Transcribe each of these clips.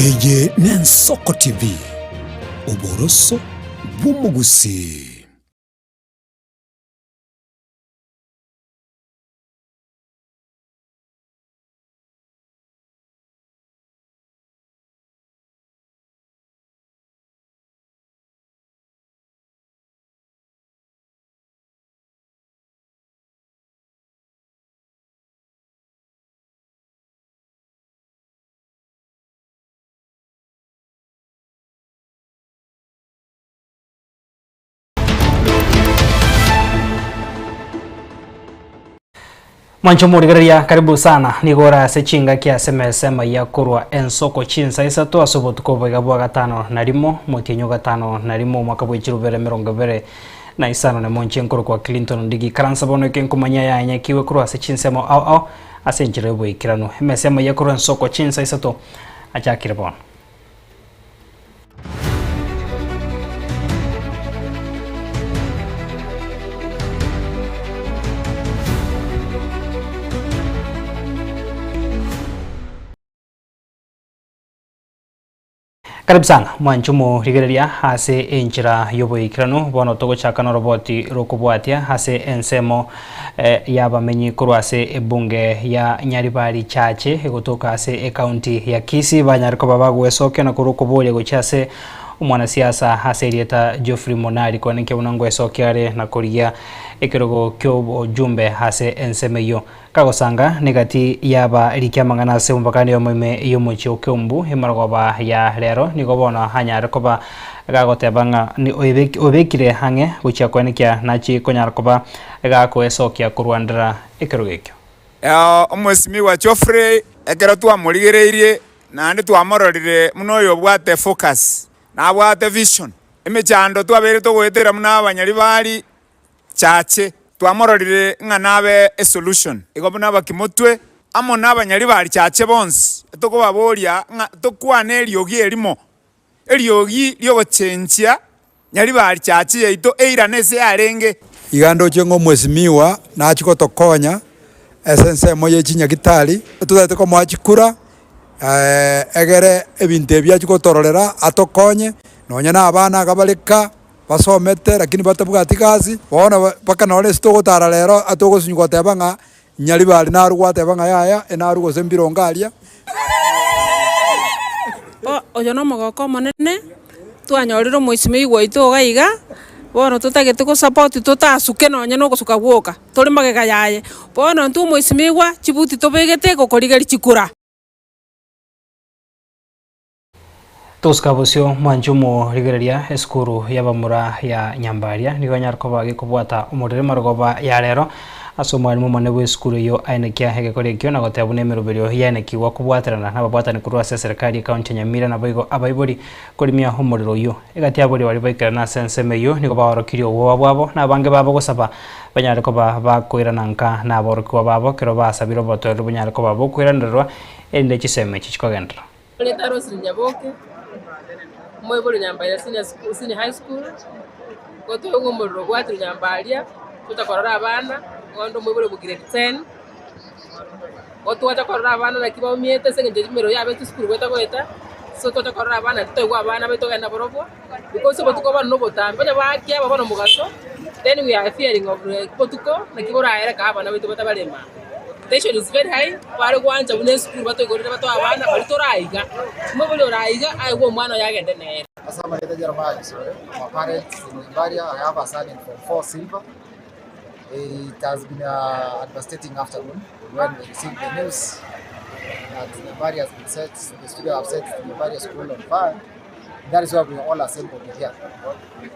Eye n'Ensoko TV, oboroso bw'omogusii. Mwanche omorigereria karibu sana nigo ore ase chingaki ase emesa emaiya korwa ensoko chinsa isato ase obotuko oboiga bwa gatano na rimo motienyi o gatano na rimo omwaka bwe chirubere emerongo ebere na isano nemo inche nkorokwa Clinton Ndigi ikaransa bono eke nkomanyia yanyekiwe korwa ase chinsemo ao ao ase enchera y'oboikeranu. Emesa emaiya korwa ensoko chinsa isato achakire bono. Karibu sana mwanche omorigereria ase enchera y'oboikeranu. Bono togochaka noroboti rokobwatia ase ensemo y'abamenyi korwa ase ebunge ya Nyaribari Chache egotoka ase ecounty ya Kisii banyare koba bagwesokia na korwa okoboria gochia ase omwanasiasa ase erieta Geoffrey Monari koenekia buna ngwesokia are na korigia ekerogo ki'obojumbe ase ensemo eyio. Kagosanga negati y'abariki amang'ana ase omobakani oyomo ime y'omochie o Keumbu emorogoba ya rero, nigo bono anyare koba gagoteba ng'a oebekire ang'e gochia koenekia nachie konyara koba gakoesokia korwandera ekerogo ekio. Omwesimigwa Geoffrey ekero twamorigereirie naende twamororire buna oyobwate focus, nabwate vision. Emechando twabeire togoetera buna abanyaribari Chache, twamororire ng'a nabe esolution. Igo buna abakimotwe amo nabanyaribari chache bonsi, tokobaboria ng'a tokwane eriogi erimo, eriogi ri'ogochenchia nyaribari chache yaito eirane ase yarenge. Iga ndoche ng'a omwesimiwa nachie gotokonya ase ensemo ye chinyagitari, totagete komoa chikura egere ebinto ebi achie gotororera atokonye, nonya na abana iga bare ka. Basomete lakini batabwati gasi, bono mpaka nore ase togotara rero atogosinywa goteba ng'a Nyaribari narwo gwateba ng'a yaya enarwo gose mbirongo aria. Oyo nomogoko omonene, twanyorire omoisimigwa oito iga iga, bono totagete gosupport totasuke nonye na ogosuka gwoka, tore magega yaye. Bono intwe omoisimigwa, chibuti tobegete gokorigeria chikura. Togosuka bosio mwanche omorigereria esukuru y'abamura ya Nyambaria nigo yanyare koba gekobwata omorero marogoba ya rero ase omwalimu omonene bw'esukuru eyio aenekia egekori ekio na goteba buna emeroberio yaenekigwa kobwaterana nababwatani korwa ase eserekari y'ecounty ya Nyamira naboigo abaibori korimia omorero oyio. Egati y'aboria baria baikerana ase ensemo eyio nigo baorokirie obwoba bwabo na abange babo gosaba banyare koba bakoirana nka naborokigwa babo ekero basabire obotoereru bonyare koba bokoiranererwa erinde chisemo echi chikogenderera. Erieta Roselyn Nyaboke, omoibori o Nyambaria Senior School, Senior High School, nigo twaigwa omorero obwatire Nyambaria, tocha korora abana, bono omoibori o grade ten, igo twacha korora abana naki baumiete ase eng'encho emerero yabete esukuru goeta goeta, so twacha korora abana twaigwa abana baito togenda nabarobwo, because obotuko bono na obotambe, onye bakia aba bono mogaso, then we are fearing of obotuko naki boraere kaa abana baito batabarema. Tension is very high, bare gwancha buna esukuru batoigorere batoe abana baria toraiga, omobori oraiga aegwe omwana oye agende nere. Ase amarieta Jeremiah Gisore, I'm a parent in Nyambaria, I have a son in form 4 silver. It has been a devastating afternoon when we received the news that Nyambaria has been set, the students have set Nyambaria school on fire. That is why we are all assembled here.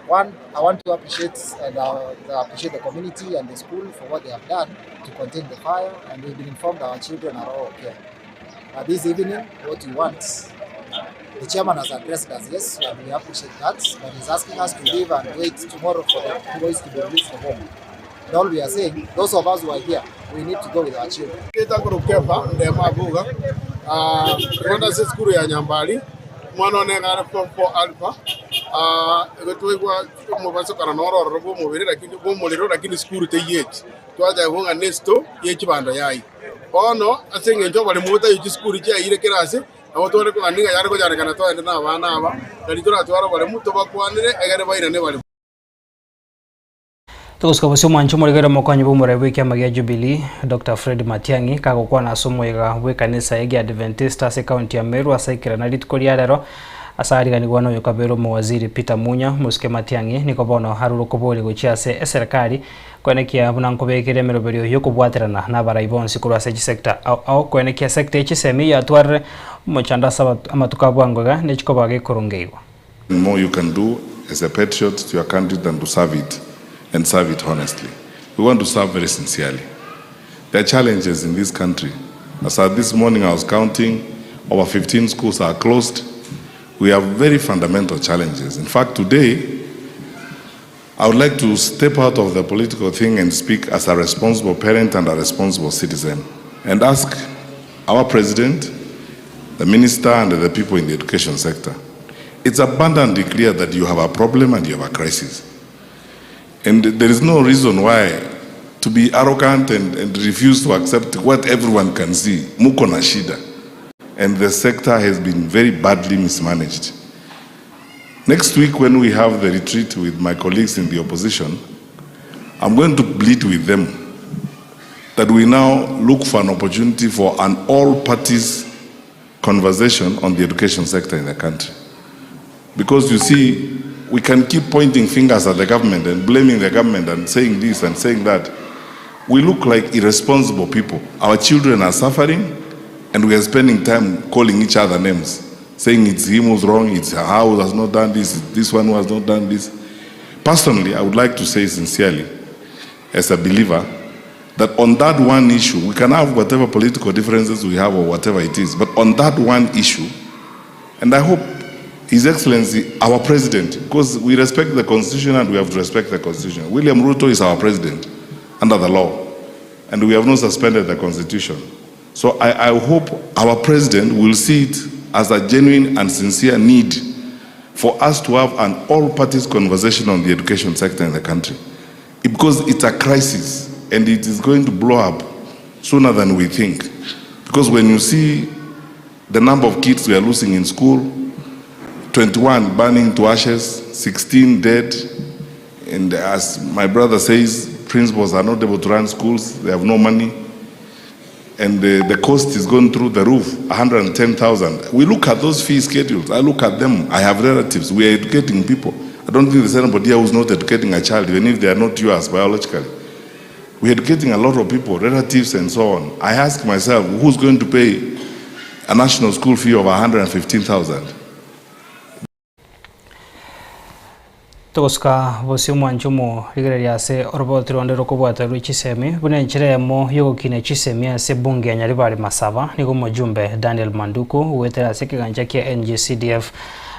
One, I want to appreciate and uh, appreciate the community and the school for what they have done to contain the fire, and we've been informed our children are all okay. Uh, this evening, what we want, the chairman has addressed us, yes, and we appreciate that, but he's asking us to leave and wait tomorrow for the boys to be released from home. And all we are saying, those of us who are here, we need to go with our children. Erieta nkorokwa Kefa Ndemo Abuga, ah, korende ase esukuru ya Nyambari, omwana one iga are form four alpha, ah, igo twaigwa omobasokano noro ororo bwa omobere lakini bwa omorero lakini sukuru teiyechi. Twatebigwa ng'a ne store ye chibando yayia. Bono ase eng'encho oboremo botaiyo chisukuru chiayire kera ase. Nabo tware kogania ng'a yare konyarekana togende na abana aba, nari toratware oboremu, tobakwanere egere bairane baremu. Togosika bosio omwanchi omorigeri omokonyi bw'omorai bw'ekiama gia Jubilee, Doctor Fred Matiang'i, kagokwana ase omoyega bw'ekanisa y'Egiadventista ase ekaunti ya Meru ase aikerana rituko ria rero ase ariganigwa na oyokabeire omowaziri Peter Munya, Mosike Matiang'i nigo bono arure okoboria gochia ase eserekari koenekia buna nkobekere emeroberio y'okobwaterana nabarai bonsi korwa ase chisector ao ao koenekia sector ye chisemi yatwarire omochando ase amatuko a bwango iga nechikoba gekorongeigwa. More you can do as a patriot to your country than to serve it and serve it honestly. We want to serve very sincerely. There are challenges in this country. As at this morning I was counting, over 15 schools are closed. We have very fundamental challenges. In fact, today, I would like to step out of the political thing and speak as a responsible parent and a responsible citizen and ask our president, the minister, and the people in the education sector. It's abundantly clear that you have a problem and you have a crisis. And there is no reason why to be arrogant and, and refuse to accept what everyone can see. Muko na shida. And the sector has been very badly mismanaged. Next week, when we have the retreat with my colleagues in the opposition, I'm going to plead with them that we now look for an opportunity for an all parties conversation on the education sector in the country. Because you see, we can keep pointing fingers at the government and blaming the government and saying this and saying that. We look like irresponsible people. Our children are suffering and we are spending time calling each other names, saying it's him who's wrong, it's her who has not done this, it's this one who has not done this. Personally, I would like to say sincerely, as a believer, that on that one issue, we can have whatever political differences we have or whatever it is, but on that one issue, and I hope His Excellency, our president, because we respect the Constitution and we have to respect the Constitution. William Ruto is our president under the law, and we have not suspended the Constitution. So I, I hope our president will see it as a genuine and sincere need for us to have an all parties conversation on the education sector in the country. Because it's a crisis and it is going to blow up sooner than we think. Because when you see the number of kids we are losing in school, 21 burning to ashes, 16 dead, and as my brother says, principals are not able to run schools, they have no money and the, the cost is going through the roof 110,000. We look at those fee schedules. I look at them. I have relatives. We are educating people. I don't think there's anybody here who's not educating a child, even if they are not yours biologically. We're educating a lot of people, relatives and so on. I ask myself, who's going to pay a national school fee of 115,000? Togosuka bosio omwancho omorigereria ase oroboti ronde rokobwata rwe chisemi buna enchera eyemo yogokinia chisemi ase ebunge ya Nyaribari Masaba nigo omojumbe Daniel Manduku goetera ase ekegancha kia NGCDF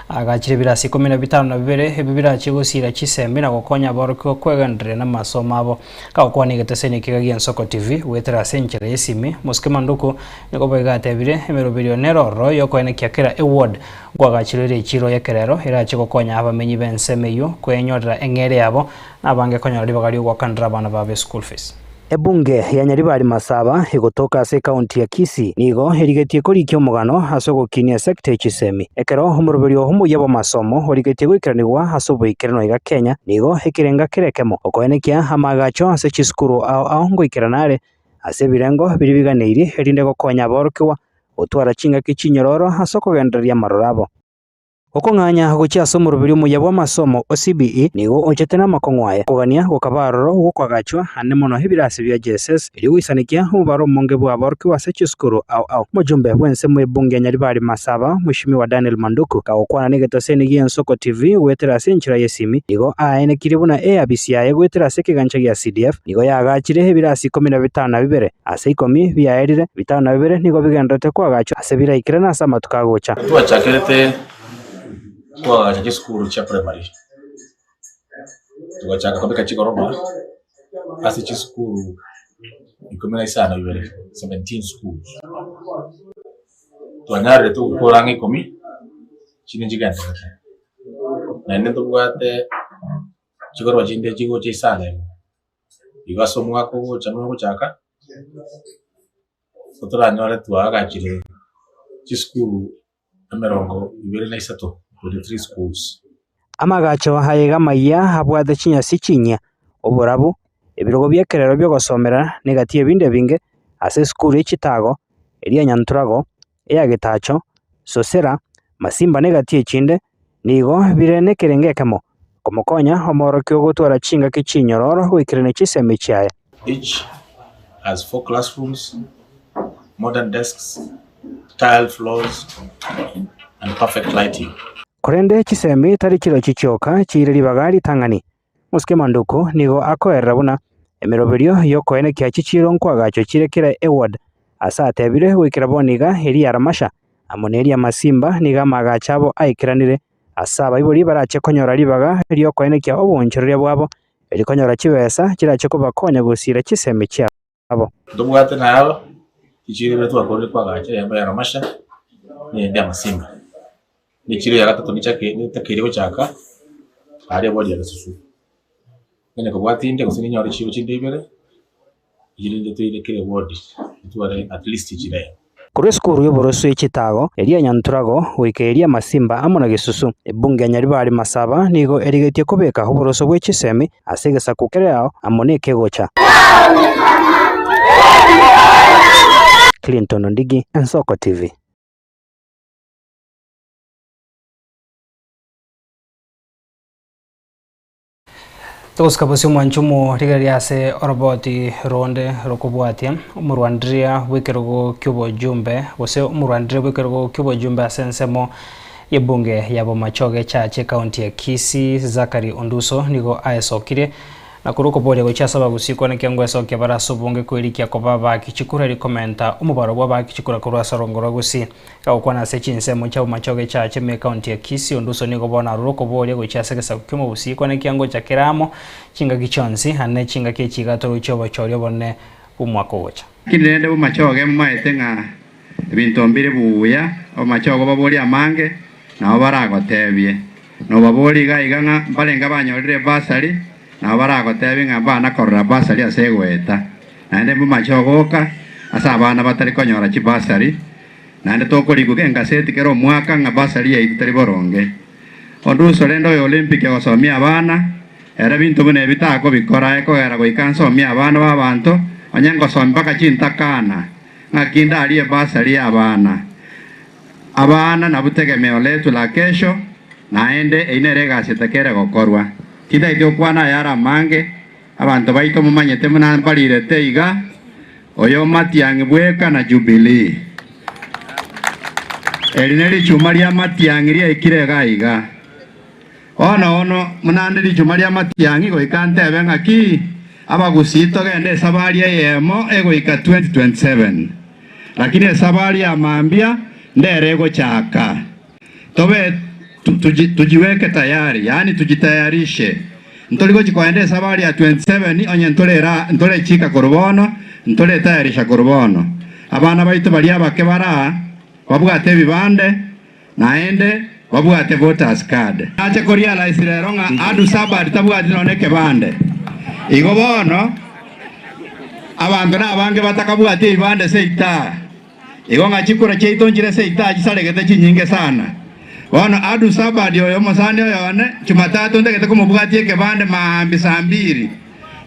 agachire ebirasi ikomi na bitano na bibere ebi birache gosira chisemi na gokonya aborokigwa kwegendereria namasomo abo. Kagokwana egeteseni ekiga gia Nsoko TV goetera ase enchera y'esimi, Mosike Manduku nigo boigo atebire emeroberio nero ororo yokoenekia kera eward Nkoagachirwe ere echiiro y'ekerero erache gokonya abamenyi b'ensemo eyio kwenyorera eng'eria yabo, na abange konyora ribaga ri'ogoakanera abana babo eschool fees. Ebunge ya Nyaribari Masaba egotoka ase ekaunti ya Kisii nigo erigetie korikia omogano ase ogokinia esecta ye chisemi. Ekero omoroberio omoyia bw'amasomo origetie goikeranigwa ase oboikeranu aiga Kenya, nigo ekerenga kere ekemo okoenekia amaagacho ase chisukuru ao ao ngoikerana are ase ebirengo biria biganeirie erinde gokonya aborokigwa Gotwara chingaki chinyororo ase okogendereria amaroro abo. Okong'anya gochia ase omoroberi omuya bw'amasomo o CBE nigo ochete namakong'u aye. Okogania gokaba aroro gwokoagachwa ande mono ebirasi bia JSS erio goisanekia omobaro omonge bw'aborokigwa ase chisukuru ao ao. Omojumbe bw'ensemo y'ebunge ya Nyaribari Masaba, Mweshimiwa Daniel Manduku, kagokwana negetoseni gi'Ensoko TV goetera ase enchera y'esimi, nigo aenekirie buna eabisi yaye goetera ase ekegancha gia CDF nigo yaagachire ebirasi ikomi na bitano na bibere Ase ikomi biaerire, bitano na bibere nigo bigendererete koagachwa ase biraikerane ase amatuko agocha. Twachakerete koagacha chisukuru chia primary, togachaka kobeka chigoroba ase chisukuru ikomi na isano ibere, 17 schools. Twanyarire togokora ang'e ikomi, chinde nchigendererete. Naende ntobwate chigoroba chinde chigocha isano ime. Igo ase omwaka ogocha nonya ogochaka, otoranyore twaagachire. Chisukuru 23, 23 schools. Amagacho aye iga amayia abwate chinyasi chinyia, oborabu, ebirogo bi'ekerero bi'ogosomera, na egati y'ebinto ebinge, ase esukuru ye chitago, eria ya Nyanturago, eya Getacho, Sosera, Masimba na egati echinde, nigo bire nekerengo ekemo, komokonya omoorokia ogotwara chingaki chinyororo goikerania chisemi chiaye. Each has four classrooms, modern desks, tiled floors and perfect lighting. Korende chisemi tari chirochio chioka chiire ribaga ritang'ani. Mosike Manduku nigo akoerera buna emeroberio y'okoenekia chichiiro nkoagachwa chire kera eward ase atebire goikera bono iga eria ya Ramasha amo neria ya Masimba nigo amaagacho abo aikeranire ase abaibori barache konyora ribaga riokoenekia oboonchoreria bwabo erio konyora chibesa chirache kobakonya gosiira chisemi chiabo. Ntobwate naro chichiiro ibere twakorire koagacha, eyemo ya Ramasha na eyende ya Masimba. Ne echiro ya gatato nichake netakeire gochaka aria ewodi ya Gesusu. Onye kobwati inde gose ninyore chichiro chinde ibere, erinde toire kera ewodi, totware at least echiro eyemo. Korwa esukuru y'oboroso ye chitaago, eria ya Nyanturago, goika eria ya Masimba amo na Gesusu, ebunge ya Nyaribari Masaba nigo erigetie kobeka oboroso bwe chisemi ase egesaku kere ao amo nekegocha. Clinton Ondigi, Ensoko TV. Togosika bosio omwancho omorigereria ase oroboti ronde rokobwatia, omorwandereria bw'ekerogo ki'obojumbe gose omorwandereria bw'ekerogo ki'obojumbe ase ensemo y'ebunge ya Bomachoge Church ekaunti ya Kisii Zachary Onduso nigo aesokirie na korwa okoboria gochia ase abagusii kwane ngwesokia bare ase obonge kwerikia koba abaaki chikura erio komenta omobaro bw'abaaki chikura korwa ase orongo rwa Gusii. Gagokwana ase chinsemo chia Bomachoge Church ime ekaunti ya Kisii, Onduso nigo bono arure okoboria gochia ase egesaku ki'omogusii kwane kiangocha kere amo chingaki chionsi ane chingaki echi iga torochie obochori obonene bw'omwaka ogocha. Lakini rende Bomachoge momaete ng'a ebinto mbire buya, Abamachoge obaborie amange, nabo baragotebie. Nobaborie iga iga ng'a mbarenge abanyorire ebasari, nabo baragotebie ng'a mbana korora basari ase egoeta. Naende mbomache ogoka ase abana batari konyora chibasari, naende tokorigwa engaseti kera omwaka ng'a basari yaito teri boronge. Onduso rende oyo Olympic ogosomia abana, ere binto buna ebi takobikora ekogera goika nsomie abana b'abanto, onye ngosomia mpaka chintakana, ng'aki ndarie ebasari y'abana. Abana nabwo tegemeo letu la kesho, naende eyio nere egasi etakere gokorwa. Tintageti gokwana ayare amange, Abanto baito momanyete buna mbarirete iga, oyo Matiang'i bweka na Jubilee. Eri nerichuma ria Matiang'i riaikire iga iga. Bono bono buna nde richuma ria Matiang'i goika ntebe ng'aki abagusii togende esabari eyemo egoika 2027. Lakini esabari ya mambia ndere egochaka. Tobe tujiweke tayari, yaani tujitayarishe. Ntori gochi koenda esabari ya 27 onye ntore ntorechika korwa bono, ntoretayarisha korwa bono. Abana baito baria abake bare aa babwate ebibande naende babwate voters card. Nache korealize rero ng'a Adu Sabad tabwati nonya ekebande. Igo bono abanto nabange batakabwati ebibande seita. Igo ng'a chikura chiaito nchire seita chisaregete chinyinge sana. Bono Adu Sabadi oyo omosani oyo one, Jumatatu ntagete komobwatia ekebande maambia saa mbiri.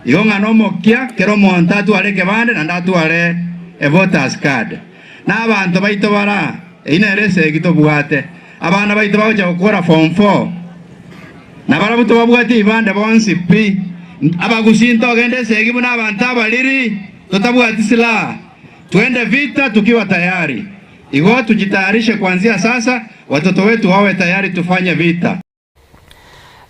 Igo ng'a nomokia kera omonto atware ekebande naende atware e voters card. Na abanto baito bara, eyio nere esegi tobwate. Abana baito bagochia gokora form four, nabarabwo tobabwatie ebibande bonsi pi. Abagusii ntogende esegi buna abanto abariri, totabwati silaha. Twende vita tukiwa tayari. Igo tujitayarishe kuanzia sasa, watoto wetu wawe tayari tufanye vita.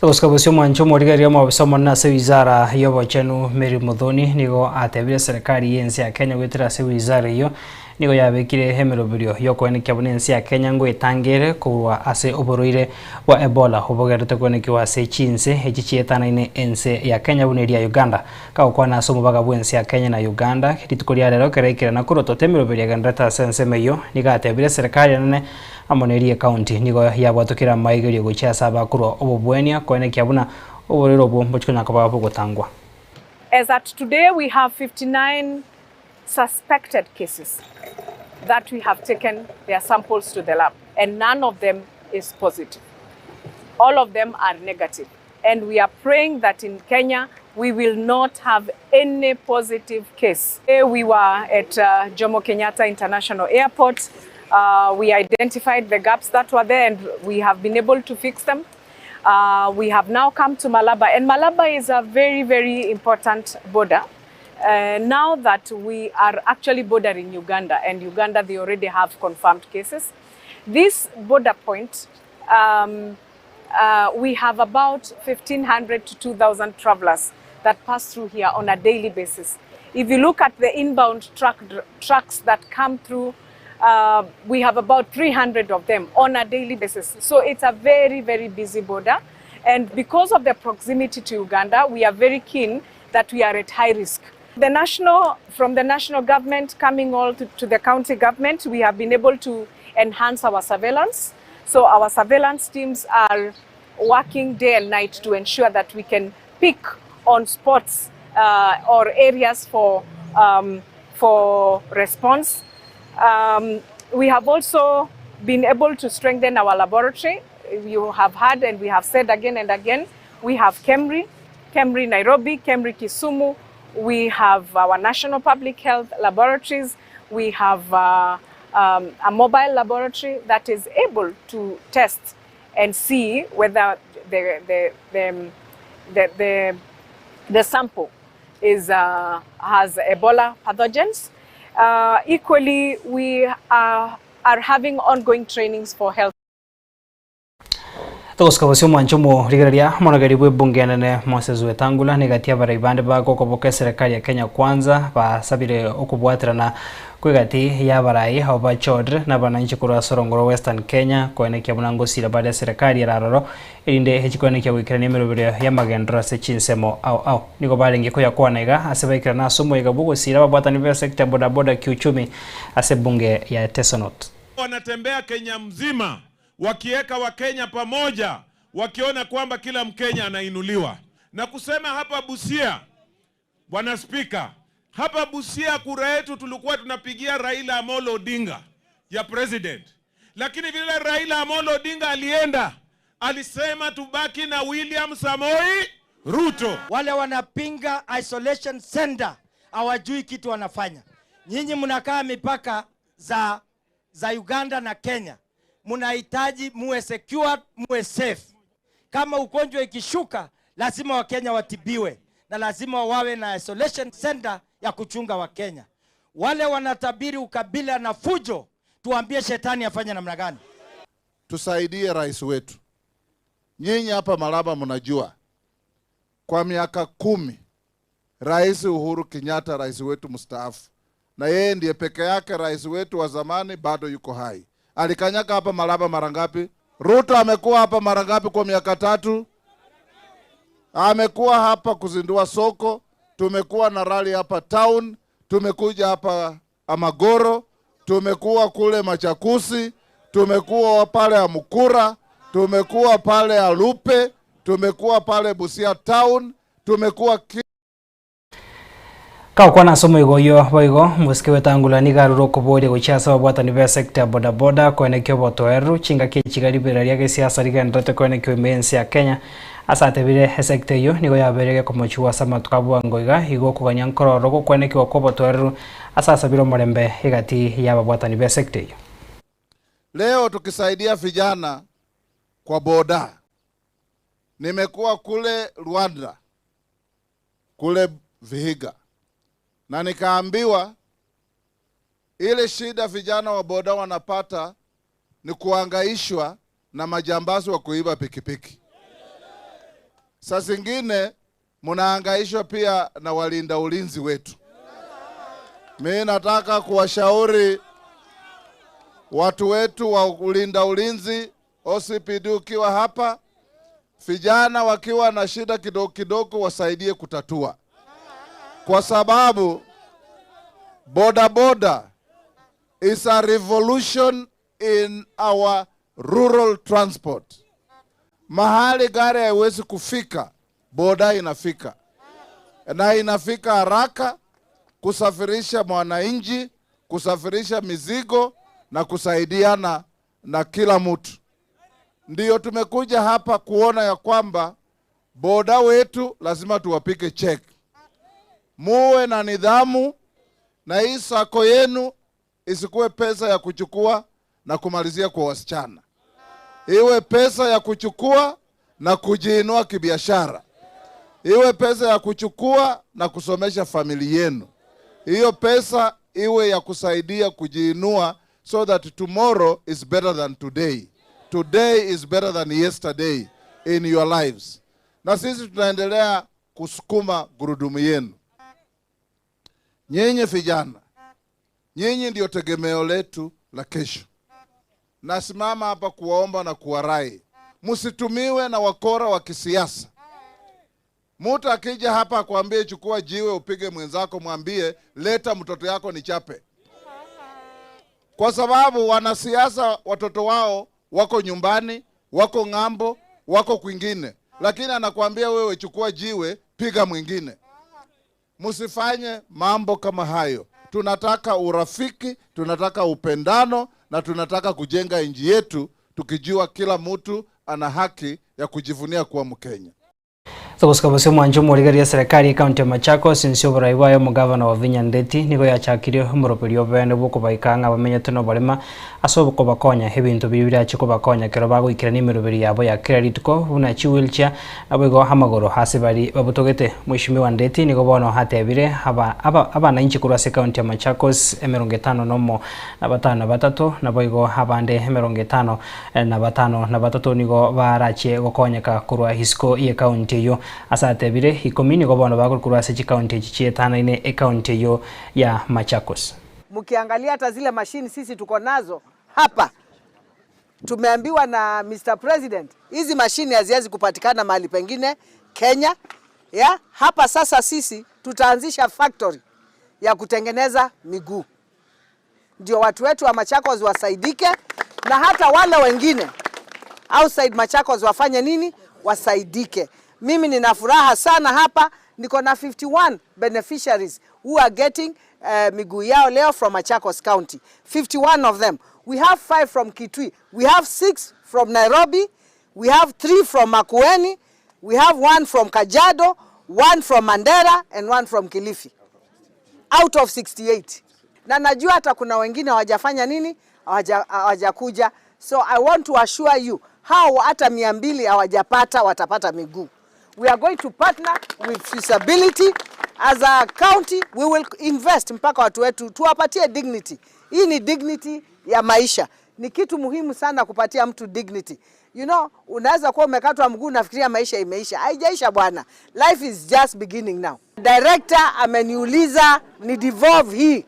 Gosika bosio omwancho omorigereria omobisa omonene ase wizara y'obochenu Mary Muthoni nigo atebire serikali y'ense ya Kenya goetera ase wizara eyio nigo yabekire emeroberio y'okoenekia buna ense ya Kenya ngoetangere korwa ase oborwaire bwa Ebola obogerete koenekiwa ase chinse echi chietanaine ense ya Kenya buna eria Uganda. Kagokwana ase omobaga bw'ense ya Kenya na Uganda, rituko ria rero ekero aikire na korotota emeroberio egendererete ase ensemo eyio, nigo atebire eserekari enene amo neria y'ecounty nigo yabwatokire amaigerio gochia ase abakorwa obobwenia koenekia buna oborwaire obwo mbochi konya koba bogotangwa. As at today we have 59 suspected cases. that we have taken their samples to the lab and none of them is positive. All of them are negative and we are praying that in Kenya we will not have any positive case. We were at uh, Jomo Kenyatta International Airport. Uh, we identified the gaps that were there and we have been able to fix them. Uh, we have now come to Malaba and Malaba is a very, very important border. Uh, now that we are actually bordering Uganda and Uganda they already have confirmed cases. This border point um, uh, we have about 1,500 to 2,000 travelers that pass through here on a daily basis. If you look at the inbound truck, trucks that come through, uh, we have about 300 of them on a daily basis. So it's a very, very busy border. And because of the proximity to Uganda, we are very keen that we are at high risk. The national, from the national government coming all to, to the county government, we have been able to enhance our surveillance. So our surveillance teams are working day and night to ensure that we can pick on spots uh, or areas for, um, for response. Um, we have also been able to strengthen our laboratory. You have heard and we have said again and again, we have KEMRI, KEMRI Nairobi, KEMRI Kisumu. We have our national public health laboratories. We have uh, um, a mobile laboratory that is able to test and see whether the, the, the, the, the, the sample is, uh, has Ebola pathogens. Uh, equally, we are, are having ongoing trainings for health. Togosika bosio omwancho omorigereria omonogeri bw'ebunge enene Moses Wetangula negati abarai bande bagokoboka eserekari ya Kenya Kwanza basabire okobwaterana kwegati y'abarai abo bachorire na abananchi korwa ase orongo rwa Western Kenya koenekia buna ngosira bare eserekari ere aroro erinde echi koenekia goikerania emeroberio y'amagenderero ase chinsemo ao ao. Nigo barenge koyakwana iga ase baikerana ase omoyega bw'ogosira ababwatani b'esecta ya bodaboda kiuchumi ase ebunge ya Teso North. Wanatembea Kenya mzima wakiweka Wakenya pamoja, wakiona kwamba kila Mkenya anainuliwa na kusema hapa Busia, Bwana Spika, hapa Busia kura yetu tulikuwa tunapigia Raila Amolo Odinga ya president, lakini vile Raila Amolo Odinga alienda, alisema tubaki na William Samoei Ruto. Wale wanapinga isolation center hawajui kitu wanafanya. Nyinyi mnakaa mipaka za, za Uganda na Kenya, mnahitaji muwe secure, muwe safe. Kama ugonjwa ikishuka, lazima Wakenya watibiwe na lazima wawe na isolation center ya kuchunga Wakenya. Wale wanatabiri ukabila na fujo, tuambie shetani afanye namna gani? Tusaidie rais wetu. Nyinyi hapa Malaba mnajua kwa miaka kumi Rais Uhuru Kenyatta, rais wetu mstaafu, na yeye ndiye peke yake rais wetu wa zamani bado yuko hai. Alikanyaga hapa Malaba mara ngapi? Ruto amekuwa hapa mara ngapi kwa miaka tatu? Amekuwa hapa kuzindua soko, tumekuwa na rally hapa town, tumekuja hapa Amagoro, tumekuwa kule Machakusi, tumekuwa pale Amukura, tumekuwa pale Alupe, tumekuwa pale Busia town, tumekuwa Kagokwana ase omoigo oyio boigo, omosike Wetangula nigo arure okoboria gochia ase ababwatani be sector ya bodaboda koenekia obotoereru chingaki echi iga ribera ria gesiasa rigenderete koenekiwa ime y'ense ya Kenya. Ase atebire esector eyio nigo yabeire gekomochigwa ase amatuko a bwango iga igo okogania nkororo gokwenekiwa kwa obotoereru ase asabire omorembe egati y'ababwatani be sector eyio. Leo tukisaidia vijana kwa boda, nimekuwa kule Rwanda kule Vihiga na nikaambiwa ile shida vijana wa boda wanapata ni kuangaishwa na majambazi wa kuiba pikipiki. Saa zingine mnaangaishwa pia na walinda ulinzi wetu. Mi nataka kuwashauri watu wetu wa kulinda ulinzi, OCPD ukiwa hapa, vijana wakiwa na shida kidogo kidogo wasaidie kutatua, kwa sababu bodaboda is a revolution in our rural transport. Mahali gari haiwezi kufika, boda inafika na inafika haraka kusafirisha mwananchi. kusafirisha mizigo na kusaidiana na kila mtu. Ndiyo tumekuja hapa kuona ya kwamba boda wetu lazima tuwapike check, muwe na nidhamu, na hii sako yenu isikuwe pesa ya kuchukua na kumalizia kwa wasichana, iwe pesa ya kuchukua na kujiinua kibiashara, iwe pesa ya kuchukua na kusomesha familia yenu. Hiyo pesa iwe ya kusaidia kujiinua, so that tomorrow is better than today, today is better than yesterday in your lives. Na sisi tunaendelea kusukuma gurudumu yenu. Nyinyi vijana, nyinyi ndio tegemeo letu la kesho. Nasimama hapa kuwaomba na kuwarai, msitumiwe na wakora wa kisiasa. Mtu akija hapa akwambie chukua jiwe upige mwenzako, mwambie leta mtoto yako nichape, kwa sababu wanasiasa watoto wao wako nyumbani, wako ng'ambo, wako kwingine, lakini anakuambia wewe chukua jiwe piga mwingine. Msifanye mambo kama hayo. Tunataka urafiki, tunataka upendano na tunataka kujenga nchi yetu tukijua kila mtu ana haki ya kujivunia kuwa Mkenya. Togosika bosio omwancho omorigereria eserekari ekaunti ya Machakos inse oborai bwaye omogavana Wavinya Ndeti nigo yachakirie omoroberio obeene bw'okobaika ng'a bamenyete noborema ase okobakonya ebinto biria birache kobakonya ekero bagoikerania emeroberi yabo ya kera rituko buna chiwheelchair naboigo amagoro ase bari babutogete. Mweshimiwa Ndeti nigo bono atebire aba aba abanainchi korwa ase ekaunti ya Machakos emerongo etano nomo na batano na batato naboigo abande emerongo etano na batano na batato nigo barachie gokonyeka korwa isiko y'ekaunti eyio. Ase atebire, ikomi nigo bono bagorwa korwa ase chikaunti echi chietanaine ekaunti eyio ya Machakos. Mkiangalia hata zile mashini sisi tuko nazo hapa, tumeambiwa na Mr. President hizi mashini haziwezi kupatikana mahali pengine Kenya ya hapa. Sasa sisi tutaanzisha factory ya kutengeneza miguu ndio watu wetu wa Machakos wasaidike, na hata wale wengine outside Machakos wafanye nini, wasaidike. Mimi nina furaha sana hapa, niko na 51 beneficiaries who are getting miguu yao leo from Machakos County, 51 of them. We have 5 from Kitui, we have 6 from Nairobi, we have 3 from Makueni, we have 1 from Kajiado, 1 from Mandera and 1 from Kilifi out of 68. Na najua hata kuna wengine hawajafanya nini, hawajakuja. So I want to assure you hao hata 200 hawajapata, watapata miguu. We are going to partner with Disability as a county, we will invest mpaka watu wetu tuwapatie dignity. Hii ni dignity ya maisha, ni kitu muhimu sana kupatia mtu dignity. You know, unaweza kuwa umekatwa mguu nafikiria maisha imeisha. Haijaisha bwana, life is just beginning now. Director ameniuliza ni devolve hii.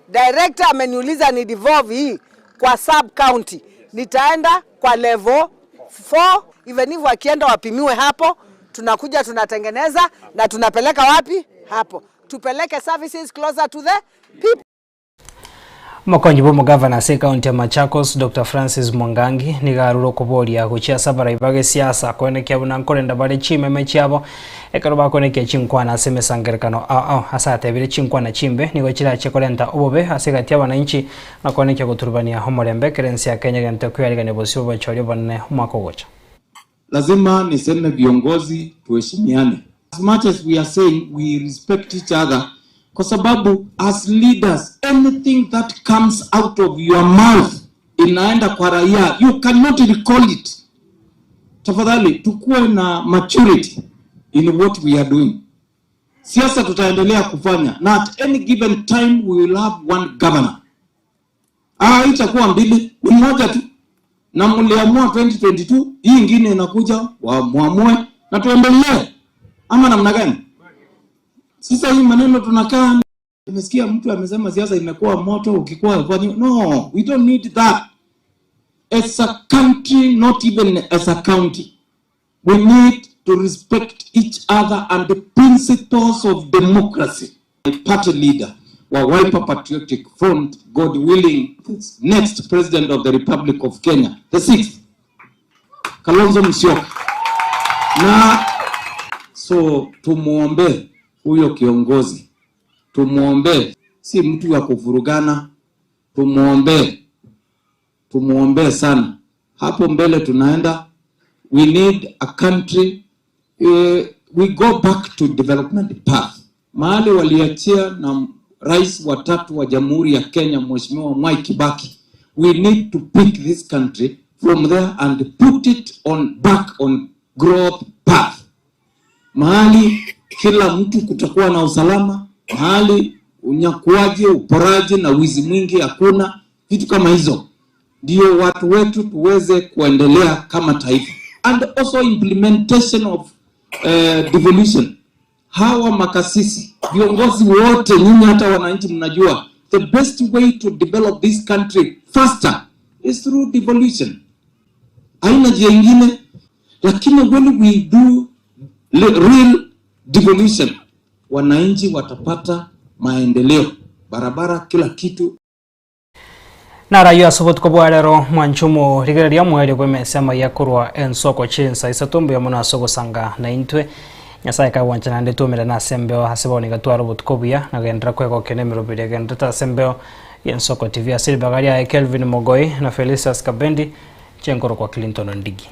Director ameniuliza ni devolve hii kwa sub county. Nitaenda kwa level 4, even if wakienda wapimiwe hapo, tunakuja tunatengeneza na tunapeleka wapi? Hapo. Tupeleke services closer to the people. Omokonyi bw'omogavana ase ekaunti ya Machakos, Doctor Francis Mwangangi, nigo arure okoboria gochia ase abarai ba gesiasa koenekia buna nkorenda bare chimeme chiabo ekero bakoenekia chinkwana ase emesangerekano ao ao. Ase atebire chinkwana chimbe nigo chirache korenta obobe ase egati y'abananchi na koenekia goturubania omorembe ekero ense ya Kenya egente koyarigania bosio bw'obochori obonene omwaka ogocha. Lazima niseme viongozi tuheshimiane. As much as we are saying we respect each other kwa sababu as leaders anything that comes out of your mouth inaenda kwa raia, you cannot recall it. Tafadhali tukuwe na maturity in what we are doing. Siasa tutaendelea kufanya na at any given time we will have one governor. Ah, itakuwa mbili, ni mmoja tu. Na mliamua 2022, hii ingine inakuja muamue na tuendelee. Ama namna gani? Sasa hii maneno tunakaa, nimesikia mtu amesema siasa imekuwa moto, ukikuwa kwa nini? No, we don't need that. As a country, not even as a county, we need to respect each other and the principles of democracy. My party leader wa Wiper Patriotic Front, God willing, next president of the Republic of Kenya, the sixth, Kalonzo Musyoka. Na so tumuombe huyo kiongozi, tumuombe. Si mtu wa kuvurugana, tumuombee, tumuombee sana. Hapo mbele tunaenda, we need a country we go back to development path, mahali waliachia na rais wa tatu wa Jamhuri ya Kenya Mheshimiwa Mwai Kibaki. We need to pick this country from there and put it on back on growth path, mahali kila mtu kutakuwa na usalama, mahali unyakuaji, uporaji na wizi mwingi hakuna, vitu kama hizo, ndio watu wetu tuweze kuendelea kama taifa, and also implementation of devolution. Hawa makasisi, viongozi wote, nyinyi hata wananchi mnajua the best way to develop this country faster is through devolution. Haina njia ingine, lakini when we do real devolution, wananchi watapata maendeleo, barabara, kila kitu. Naro ayio ase obotuko bwa rero, mwanche omorigereria omoerio bw'emesa amaya korwa ensoko chinsa isato mbuya mono ase ogosanga naintwe. Nyasae kagwancha naende twaumerane ase embeo ase bono iga tware obotuko obuya na genderera kwegokia nemeroberi egenderete ase embeo y'Ensoko TV. Ase ribaga riaye Kelvin Mogoi na Felicitas Kabendi, inche nkorokwa Clinton Ondigi.